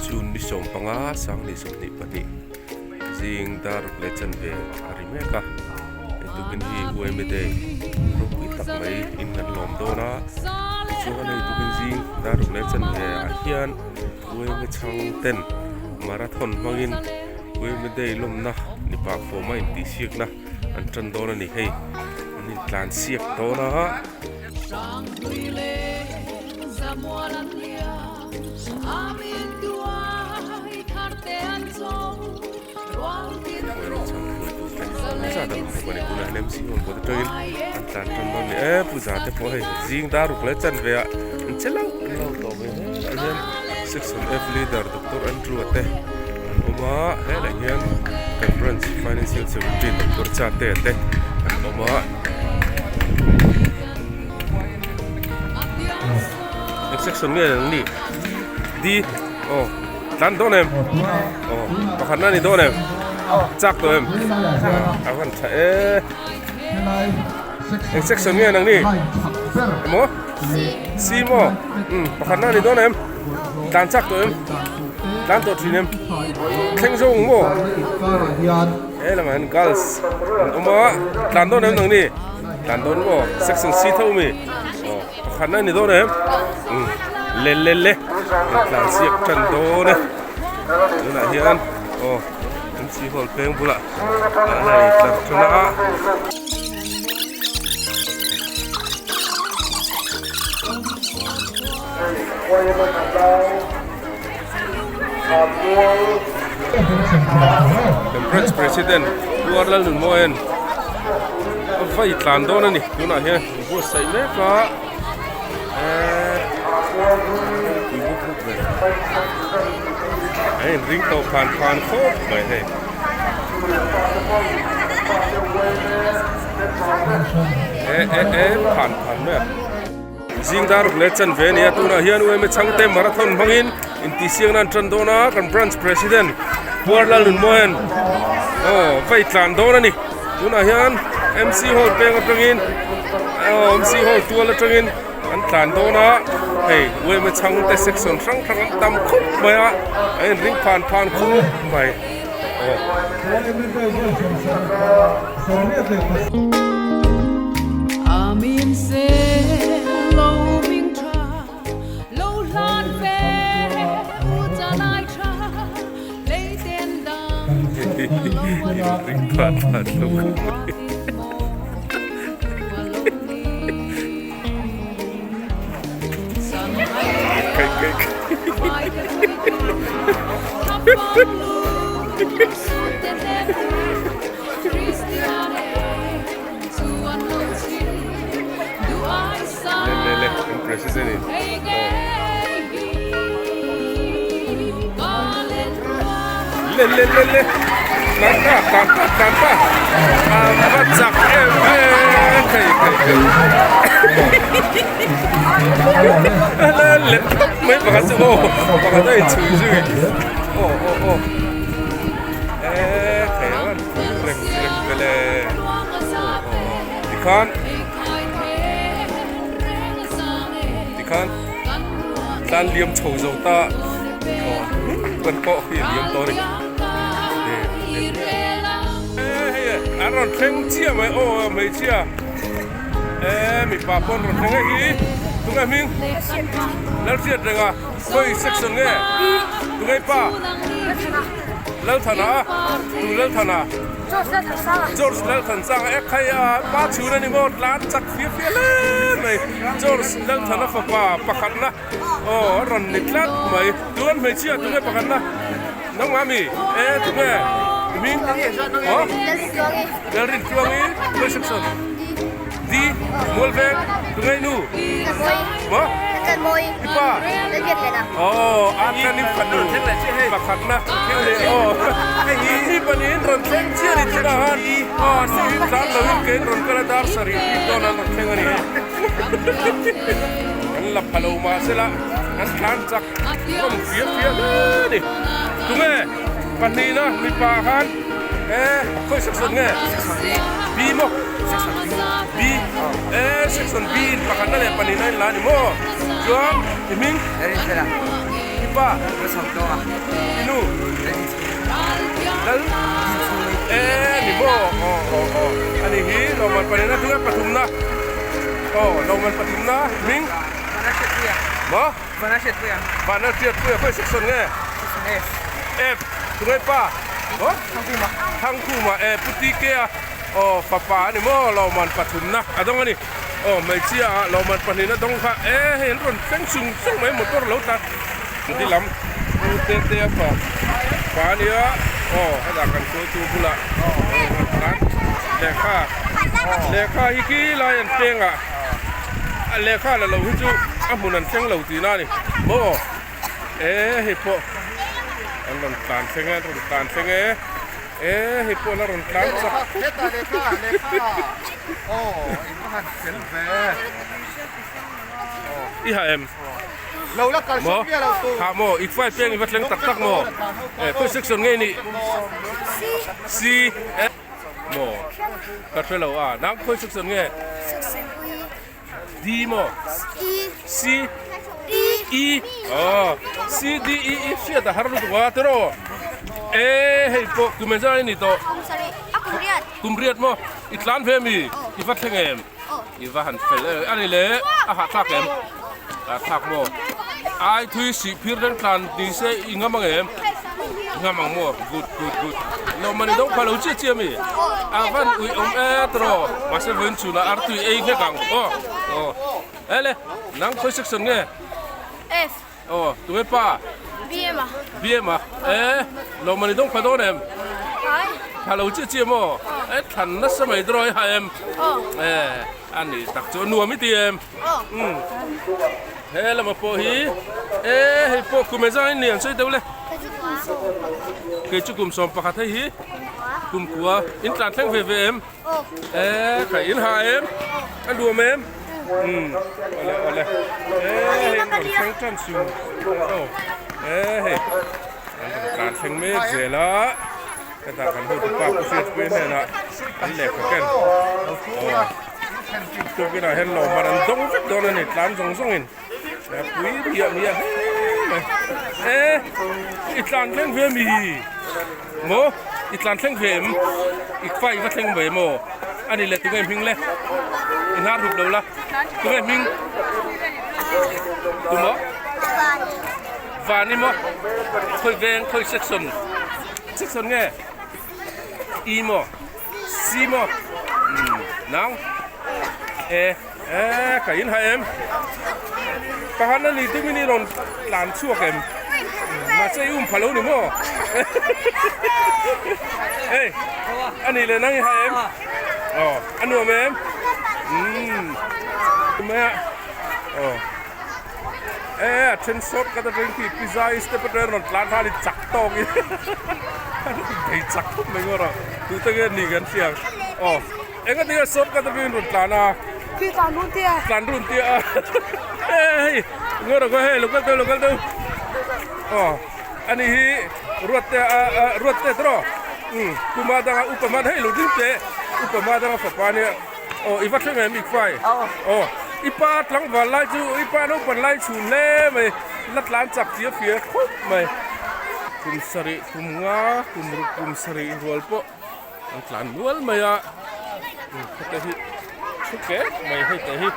June ni 15 2022 zing dar ruk leh chanve a ri mek a hei tukin hi UMA day ropui tak mai in kan lawm dawn a tichuan hei tukin zing dar ruk leh chanve ah hian UMA chhang ten marathon hmangin UMA day lawmna ni pah fawm a intihsiakna an tan dawn a ni hei an intlan siak dawn a. An tlan tan dawn ni e puja te pawh hei zing dar ruk leh chanve ah an che lauh lauh tawh mai hle ah hian section F leader doctor Andrew a te an awm a helaiah hian kan branch financial secretary doctor Chate a te an awm a. Eng section nge ang ni D aw tlan dawn em aw pakhat na ni dawn em chak tawh em a van tha e eng section nge nang ni emaw C maw um pakhat na ni dawn em tlan chak tawh em tlan tawh thin em thleng zawng maw he lamah hian girls an awm a tlan dawn em nang ni tlan dawn maw section C tho mi aw. Pakhat na ni dawn em? Umm le le le tlan siak tan dawn e tunah hian aw MC hall peng bulah an hei tlar than a. Kan branch president Pu Arlalnunmawia'n a vai tlan dawn a ni tunah hian. Buatsaih mek a eee pui buk buk ve a in ring tawh phan phan khawp mai hei e e e phan phan mai a zing dar ruk leh chanve a ni a tunah hian UMA chhangte marathon hmangin intihsiakna an tan dawn a kan branch president Puarlalnunmawia'n aw vai tlan dawn a ni. Tunah hian MC Hall peng atangin aw MC Hall tual atangin an tlan dawn a hei uaima chhangte section hrang hrang an tam khawp mai a a inring phan phan khawp mai aw. Le le le kan president in aw le le le le tlan ta tlan ta tlan ta a va chak em em thei thei thei le le tawp mai pakhat chu aw pakhat a inchhui zui aw aw aw e thei a van rem rem vele aw aw tikhan. Tikhan tlan liam chho zo ta aw kan pawh khi a liam tawh a ni hei an rawn thleng chiah mai aw hmeichhia e mipa pawh an rawn thleng hei hi tunge hming Lalhriat renga khawi section nge tunge i pa Lalthana tu Lalthana. George Lalthansanga ek khai a pa chhun a ni maw tlan chak fia fia hle mai George Lalthana fapa pakhatna aw a rawn ni tlat mai chuan hmeichhia tunge pakhatna nangmah mi e tunge hming aw Lalrintluangi khawi section D Mualveng tunge i nu maw i pa aw a tlan i fanu pakhatna aw hi pahnihin rawn thleng chiah a ni tunah khan aw an ni hi tlan loin kein rawn kal a dar sarih bik dawn an rawn thleng a ni an la pha lo mahsela an tlan chak hlawm fia fia hle a ni tunge pahnihna mipa khan e khawi section nge B maw B e section B in pakhatna leh pahnihna in la a ni maw chuan i hming. I pa? I nu? Lal? E ni maw? Aw aw aw. Ani hi Lawman pahnihna tunge pathumna? Aw Lawman pathumna hming? Maw? Vana Hriatpuia khawi section nge? F. Tunge i pa? Maw? Thangkhuma e Pu TK a aw fapa a ni maw? Lawman pathumna a dawng a ni. Aw hmeichhia ah lawmman pahnihna dawng kha e hei an rawn thleng chung chung mai motor lo tlan ti lam pu te te a pa pa a nia aw hetah kan hruaitu bulah tlan lehkha lehkha hi khi lai an peng ah a lehkha la lo hi chu a hmun an thleng lo tihna a ni maw e hei pawh an rawn tlan thleng e an rawn tlan thleng e. E hei pawh la rawn tlan chak I ha em? Maw? Ha maw? I fai peng i va thleng tak tak maw? E khawi section nge nih? C maw? Ka hre lo a, nang khawi section nge? D maw? C E aw C D E E hriat a har lutuk a tiraw e hei pawh kum engzah nge ni tawh A kum riat. Kum riat maw? I tlan ve mi? I va thleng em? I va han fel em a ni le a hahthlak em? Hahthlak maw? Ai thui sih phir reng tlan ni se i ngam ang em? Ngam ang maw? Good good good. Lo mani deuh pha lo chiah chiah mi? A van ui awm e tiraw? Mahse vawiin chhunah artui ei nghek ang aw aw. Ele nang khawi section nge? F. Aw tunge pa? BM a. BM a. E lo mani deuh pha dawn em? Hai. Pha lo chiah chiah maw? E thlan nasa mai tiraw i ha em? Aw. E a ni tak chu a nuam i ti em? Aw. Umm. He lama pawh hi e hei pawh kum engzah in ni an sawi deuh le. Kei chu kum 11 hei hi kum kua in tlan thleng ve ve em? E khai in ha em? A nuam em? Umm awle awle e hei rawn thleng tan sum aw e hei an rawn tlan thleng mek zel a hetah kan hotu pa pu Hriatpuia hnenah an lehkha ken aw tukinah hian lawmman an dawng vek dawn a ni tlan zawng zawngin. Pui miah miah hle mai e i tlan thleng ve mi maw i tlan thleng ve em i fa i va thleng ve maw a ni le tunge hming le i hnar hup lo la tunge hming tu maw van i maw khawi veng khawi section section nge i maw c maw nang e. E ka in ha em? Ka han a ni tumin i rawn tlan chhuak em? Mahse i um pha lo ni maw? Ei, a ni leh nang i ha em? Aw, a nuam em? Umm, mai a, aw. E a then sawt ka ta teng khi pizza i step atang rawn tlan khan i chak tawk i bei chak khawp mai ngawt a, tute nge ni kan hria ang. Aw. Enga tinge sawt ka takin rawn tlan a. Khi tlan run tia. Tlan run tia a. Hei ngawt ang hei lo kal deuh lo kal deuh. Aw ani hi ruat te a a ruat te tawh um puma danga upa man hei lo ding teh upa ma danga fapa ania aw i va thleng em i fai aw i pa tlangval lai chu i pa naupang lai chhun hle mai la tlan chak tia fia khawp mai kum sarih kum nga kum ruk kum sarih rual pawh. An tlan mual mai a heta hi thu kek mai hei te hi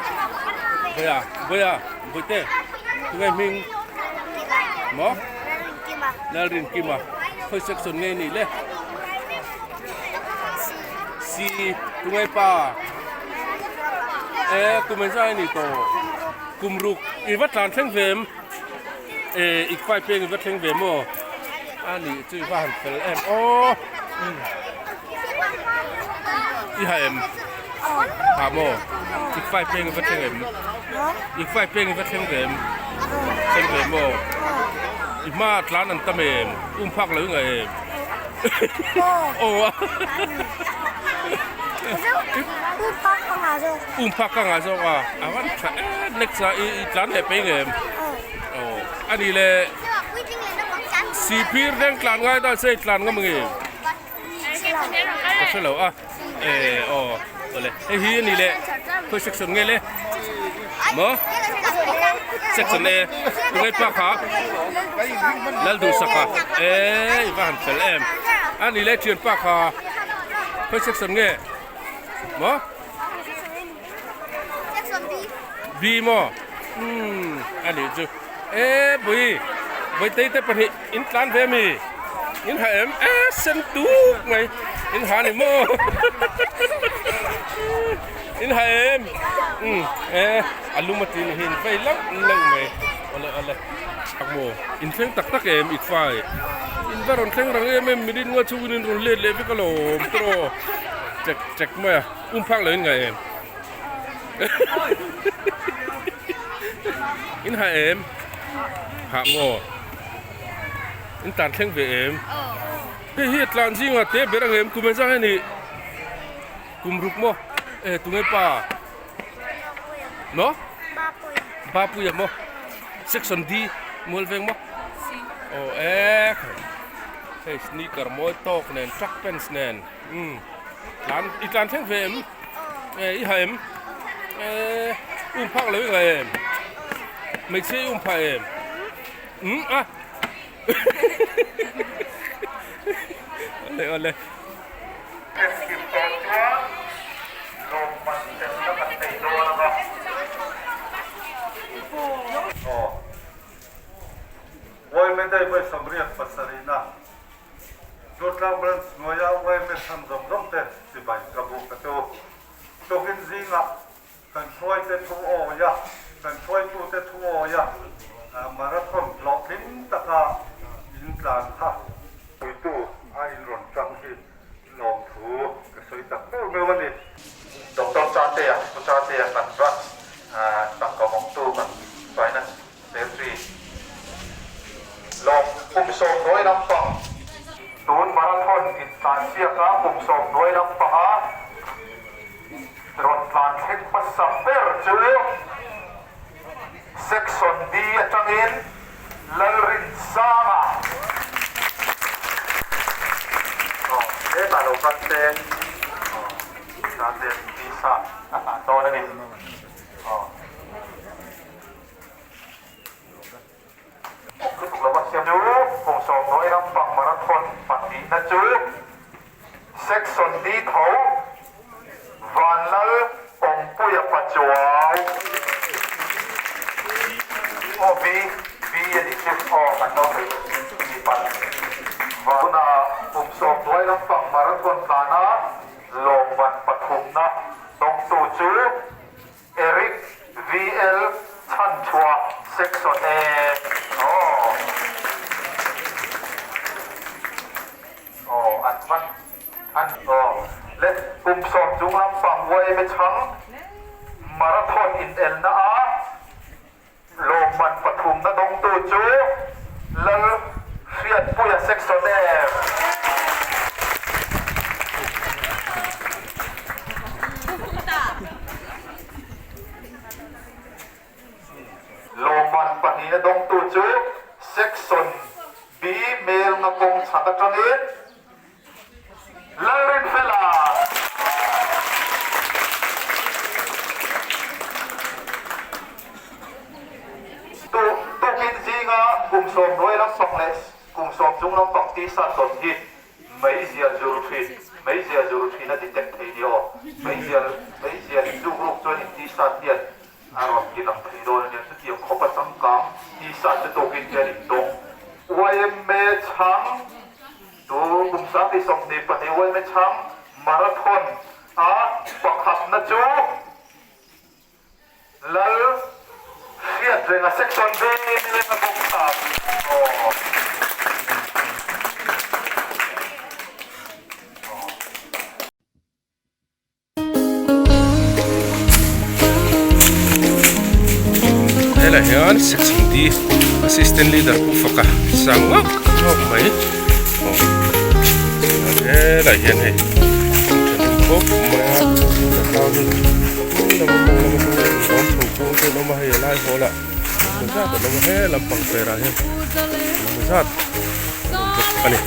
vawiah vawiah vawite tunge hming maw Lalrinkima khawi section nge nih le C tunge pa e kum engzah nge nih tawh kum ruk i va tlan thleng ve em e i fai peng i va thleng ve maw a nih chu i va han fel em aw. I ha em? Ha maw? I fai peng i va thleng em? I fai peng i va thleng ve em? Thleng ve maw? I hma tlan an tam em? Um phak lo i ngaih em? Aw a. Um phak ka ngah zawk a. A van tha em next ah i tlan leh peng em? Aw. A nih le. Sihphir deng tlan ngai dan se tlan ngam nge ka hre lo a e aw awle hei hi a ni le khawi section nge le maw. Section A tunge pa kha Lalduhsaka e i va han fel em a ni le thian pa kha khawi section nge maw B maw umm a nih chu e bui Vawitei te pahnih in tlan ve mi in ha em e sen tuk mai in ha ni maw in ha em umm e a lum a ti ni hi in vei lauh lauh mai awle awle maw in thleng tak tak em i fai in va rawn thleng rang em em minute nga chhungin in rawn let leh vek alawm tawh chek chek mai a um phak lo in ngaih em In ha em? Hah maw? In tlan thleng ve em? Hei hi a tlan zingah te ber ang em? Kum engzah nge nih? Kum ruk maw? E tunge pa? Maw? Bapuia maw? Section D mual veng maw? Aw e khai. Hei sneaker mawi tawk nen track pants nen. Umm tlan i tlan thleng ve em e i ha em e um phak lo i ngai em hmeichhia i um phah em umm a awle awle. Engkim tawh chuan lawmman semna kan nei dawn ang a. Aw. Uaime dei vawi sawmriat pasarihna. Durtlang Branch hnuaia yma chhan zawng zawng te chibai ka buk a chu. Tukin zingah kan hruaite thu awia, kan hruaitute thu awia marathon hlawhtling taka in tlan kha puitu a in rawn tang hi lawmthu ka sawi tak meuh meuh a ni. Doctor Chatea, Pu Chatea kan branch tangka hawngtu kan Finance Secretary lawm kum 90 lampang. Tun marathon intlansiaka kum 90 lampanga rawn tlan thleng hmasa ber chu Section D atangin Lalrinsanga. Aw, hetah lo kal se, aw, Chatea visa a hlan dawn a ni. Aw. Lutuk lova siam chu kum 90 lampang marathon pahnihna chu Section D tho Vanlal Awmpuia Pachuau Aw B B a nih chu aw kan lo thei ni palh Vana kum 90 lampang marathon tlana lawmman pathumna dawngtu chu Eric VL Chhanchhuah Section A Aw Aw an hman an Aw le kum 10 chung lampang yma chhang marathon inelna a lawmman pathumna dawngtu chu Lal Hriatpuia Section A. Lawmman pahnihna dawngtu chu Section B Melnga kawng chhak atangin Lalrinfela. Tukin zinga kum 90 lampang leh kum 10 chung lampang tisa tawn hi meizial zur thin, meizial zur thin a detect thei ni aw. Meizial, meizial inzuk ruk chuan in tisa hian a rawn ti lang thei dawn a nia. Chutiang khawpa changkang tisa chu tukin hian in dawng. Yma chhang. Chu kum 2022 uaime chhang marathon a pakhatna chu Lal Hriatrenga Section B Milenga Bawksa aw. Helai hian section D assistant leader Pu Faka sang ngawk ngawk mai aw helai hian hei thahnem khawp mai a lawm tho kung te an awm a hei a lai hawl ah engemaw zat an awm a he lampang perah hian engemaw zat an awm bawk a ni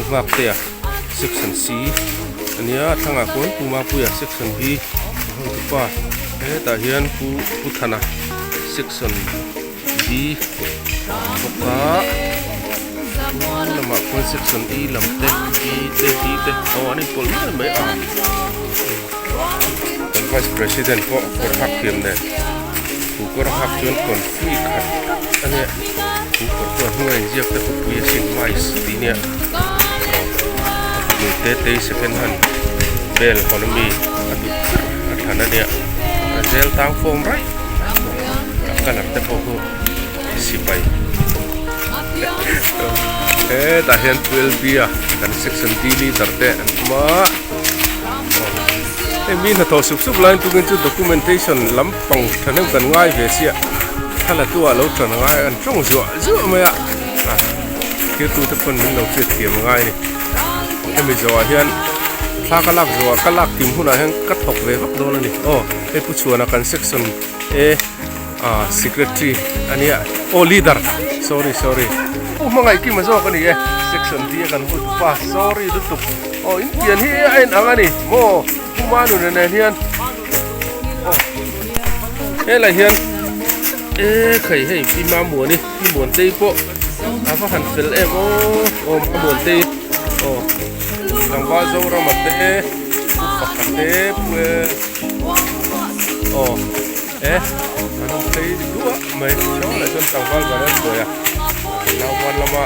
nghak te a. Section C a nia a thlangah khuan Pu Mapuia section B a hawng tu pa. Hetah hian Pu Pu Thana section B a awm bawk a chu lamah khuan section E lam te B te D te aw an inpawlh nual mai a kan vice president pawh kawr hak thiam nen chu kawr a hak chuan confi khat tlat a nia chu kawr pawh a hnunga inziak te khawpui a sin mice tih nia aw a fanu te te second hand bel hawn ami a duh ber a thlan a nia a zel tang fawm raih mai bawk a colour te pawh khu sipai hetah hian 12 B a kan section D leader te an awm a hei mi hnathawh sup sup laiin tukin chu documentation lampang thahnem kan ngai ve chiah thla tu ah lo tan ngai an tawng zuah zuah mai a a thirtu te pawn min lo hriat thiam a ngai a ni hemi zawhah hian thla ka lak zawhah ka lak kim hunah hian ka thawk ve vak dawn a ni aw hei pu chhuana kan section e ah secretary a nia aw leader sorry sorry pu hmangaih kima zawk a ni e section D a kan hmu tupa sorry lutuk aw in pian hi a en ang a ni maw pu manuna nen hian aw helai hian e khai hei pi mamuani pi muantei pawh a va han fel em aw aw mamuantei aw tlangval zorama te pu pakhat te pu e aw. E an awm phei duah mai saw leh chuan tlangval ban an buai a nauban lama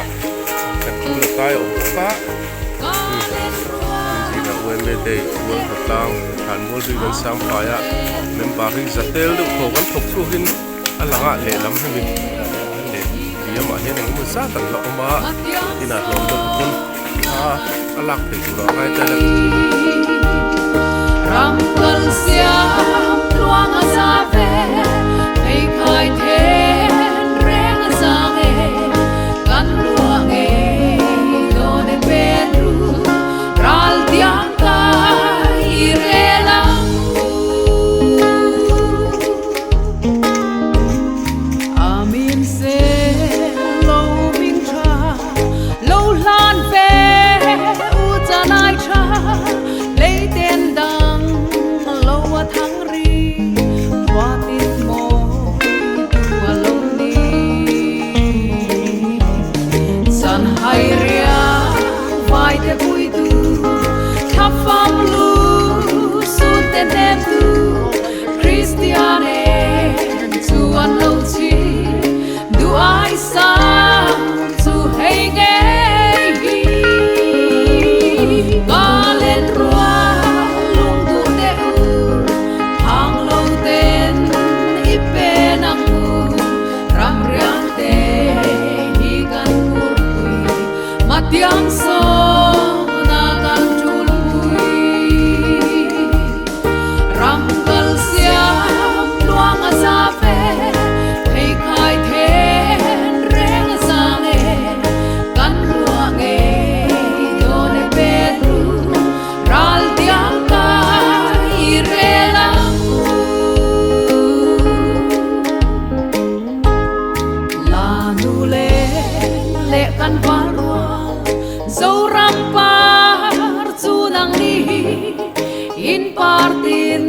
kan pu la tai a awm bawk a inzira UMA day ual hnatlang thlan mual zui kan sang fai a member hi za tel deuh thaw kan thawk chhuakin a lang a lehlam hemi leh diamah hian engemaw zat an la awm a inah hlawm deuh pawn a a lak theih tur ah ngai tel a. Ram kal siam tluang a za ve, pheikhai then reng a zang e, kan lua ngei dawn e pen ru, ral tiang kai i rel ang u. Amin se lo ming tha. Lo hlan ve u chanai tha lei ten dang lo a thang ri khua tin mawi tu a lo ni chan hai riang vai te pui tu thla fam lu sun te hnem tu Kristian en chu an lo chi Duh ai sang chu hei ngei hi Ka len rual lung duh teh u Thang lo ten i pen ang u Ram riang te hi kan kur pui Matiang sawn a kan tul pui Ram kal siam tluang a za ve, phei khai then reng a zang e, kan luah ngei dawn e pet ru, ral tiang kai i rel ang u. La nu leng leh kan val rual, Zoram par chu nang ni. In par tin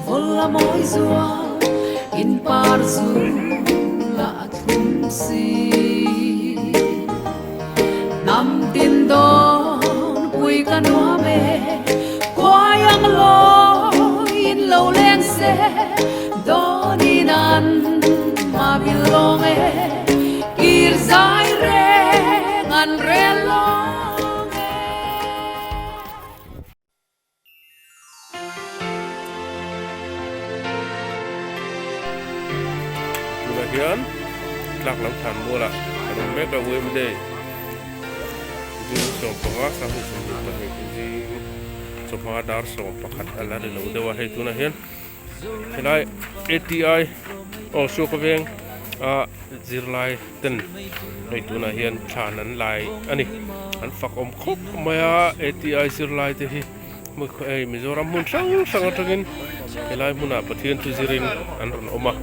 vul a mawi zual, in par zu la a thlum si. Hnam tin dawn pui ka nuam e, khuai ang lawi in lo leng se, dawn in an ma bil lawng e, kir zai reng an rel lawng e. Tunah hian tlak lam thlan mualah kan awm mek a UM Day zing 15 22 zing chawhma dar 11 a la ri lo deuh a hei tunah hian helai ATI aw Suaka veng a zirlai ten hei tunah hian thlan an lai a ni an fak awm khawp mai a ATI zirlai te hi hei Mizoram hmun hrang hrang atangin helai hmunah Pathian thu zirin an rawn awm a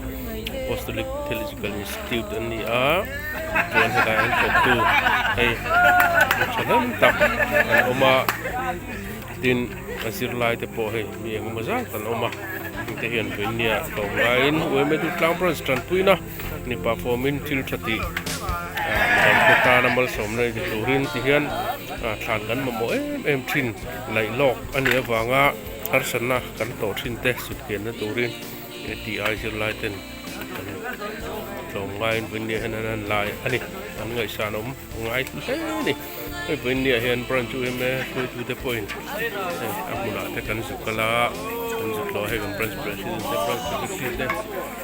Apostolic Theological Institute an ni a chuan helai an thawktu hei mi thahnem tak an awm a tin a zirlai te pawh hei mi engemaw zat an awm a. Hengte hian vawinia tlawm ngaiin uaime Durtlang Branch tanpuina ni pah fawmin thil tha tih midangte tana malsawmna ni turin ti hian thlan kan mamawh em em thin laih lawk a nih avanga harsatna kan tawh thin te sutkianna turin ATI zirlai ten kan tlawm ngaiin vawinia hian an han lai a ni an ngaihsan awm ngai hle a ni. Hei vawinia hian branch UMA hruaitute pawhin hei a hmunah te kan zuk kal a kan zuk hlawh a hei kan branch president te branch secretary te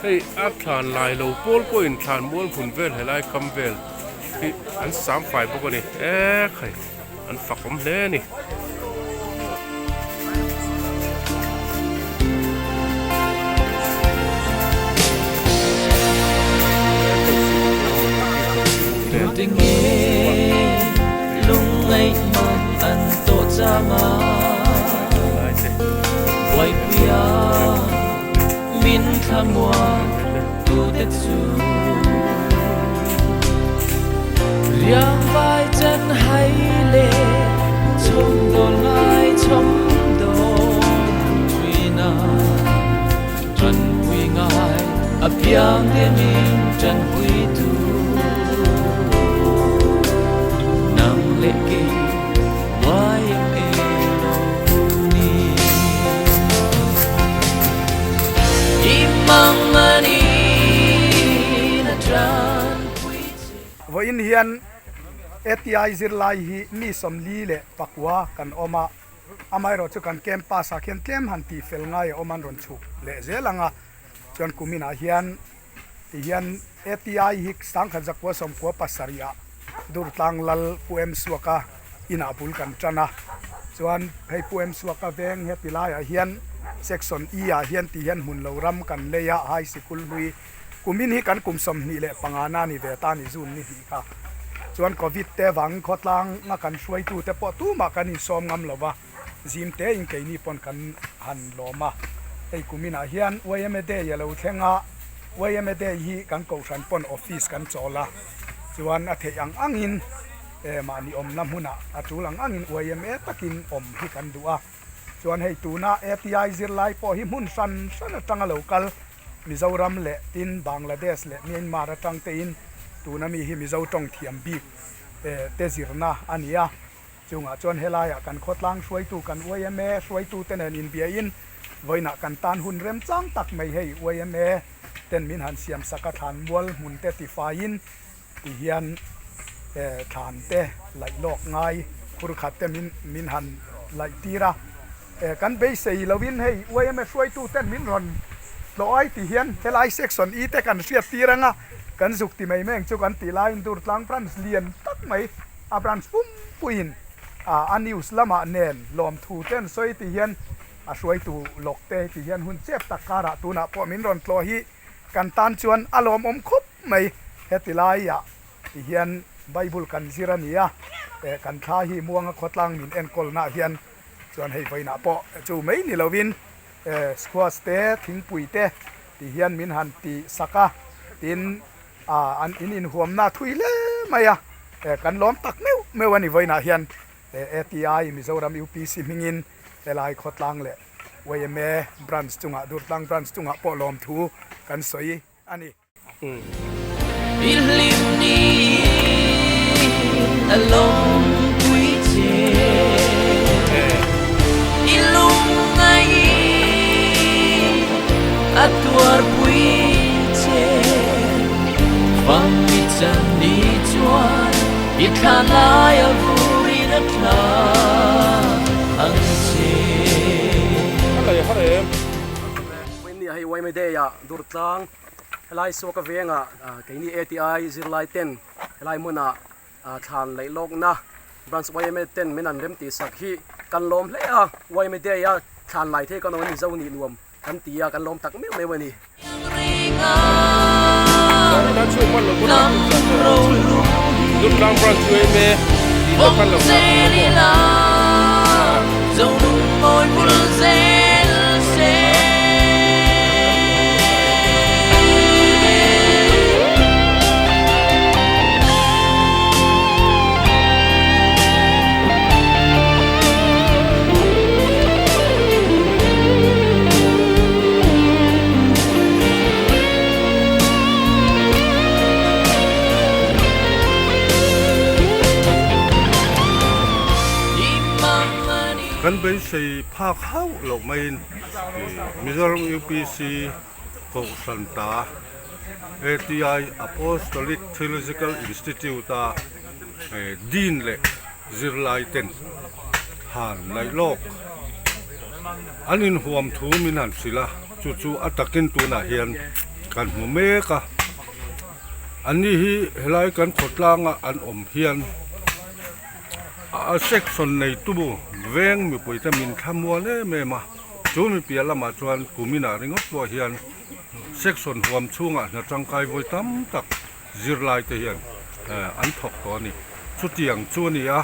hei a thlan lai lo pawl pawhin thlan mual hmun vel helai kam vel hi an sam fai bawk a ni ekhai an fak awm hle a ni. Vawiin hian ATI zirlai hi mi 49 kan awm a, amaherawh chu kan campus ah khian tlem han tih fel ngai a awm an rawn chhuk leh zel ang a, chuan kumin ah hian ti hian ATI hi 1997 ah Durtlang Lal Pu Em Suaka inah bul kan tan a, chuan hei Pu Em Suaka veng heti laiah hian section E ah hian ti hian hmun lo ram kan lei a high sikul hlui Kumin hi kan kum 25 na ni ve ta ni June ni hnih kha chuan Covid te vangin khawtlang a kan hruaitu te pawh tumah kan insawm ngam lo va, zim te in keini pawn kan han lawm a. Hei kuminah hian yma Day a lo thleng a, yma Day hi kan kohhran pawn office kan chawl a, chuan a theih ang angin mahni awmna hmunah a tul ang angin yma takin awm hi kan duh a. Chuan hei tuna ATI zirlai pawh hi hmun hran hran atanga lo kal Mizoram leh tin Bangladesh leh Myanmar atang tein tuna mi hi Mizo tawng thiam bik te zirna a ni a. Chungah chuan helaiah kan khawtlang hruaitu kan yma hruaitu te nen inbiain vawiinah kan tan hun remchang tak mai hei yma ten min han siam sak a thlan mual hmun te tifaiin ti hian thlan te laih lawk ngai phur khat te min min han laih tir a. Kan beisei loin hei yma hruaitu ten min rawn tlawh ai ti hian helai section E te kan hriat tir anga kan zuk ti mai meng chu kan tih laiin Durtlang branch lian tak mai a branch pum puiin a news lamah nen lawmthu te an sawi ti hian a hruaitu lawk te ti hian hun chep tak karah tunah pawh min rawn tlawh hi kan tan chuan a lawmawm khawp mai heti laiah ti hian Bible kan zir a ni a, kan thla hi Muanga khawtlang min enkawlnaah hian chuan hei vawiinah pawh chu mai ni lovin squash te thingpui te ti hian min han ti sak a, tin an in inhuamna thui hle mai a, kan lawm tak meuh meuh a ni vawiinah hian ATI Mizoram UPC hmingin helai khawtlang leh yma branch chungah Durtlang branch chungah pawh lawmthu kan sawi a ni. Helai Suaka vengah keini ATI zirlai ten helai hmunah thlan laih lawkna branch yma ten min an rem tih sak hi kan lawm hle a, yma day a thlan lai thei kan awm a ni zo nih nuam kan ti a kan lawm tak meuh meuh a ni. Kan beisei phak hauh loh maiin Mizoram UPC Kohhran ta ATI Apostolic Theological Institute a Dean leh zirlai ten han laih lawk an inhuam thu min han hrilh a, chu chu a takin tunah hian kan hmu mek a. Anni hi helai kan khawtlanga an awm hian a section neitu veng mipuite min thlamual em em a, chu mi piah lamah chuan kuminah ringawt pawh hian section huam chhungah hna tangkai vawi tam tak zirlai te hian an thawk tawh a ni. Chutiang chu a ni a,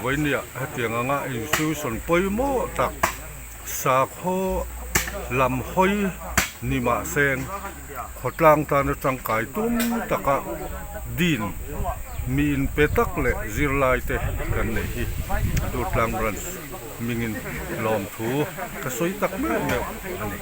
vawinia hetiang anga institution pawimawh tak sakhaw lam hawi ni mahse khawtlang tana tangkai tum taka din mi inpe tak leh zirlai te kan neih hi Durtlang Branch hmingin lawmthu ka sawi tak meuh meuh a ni.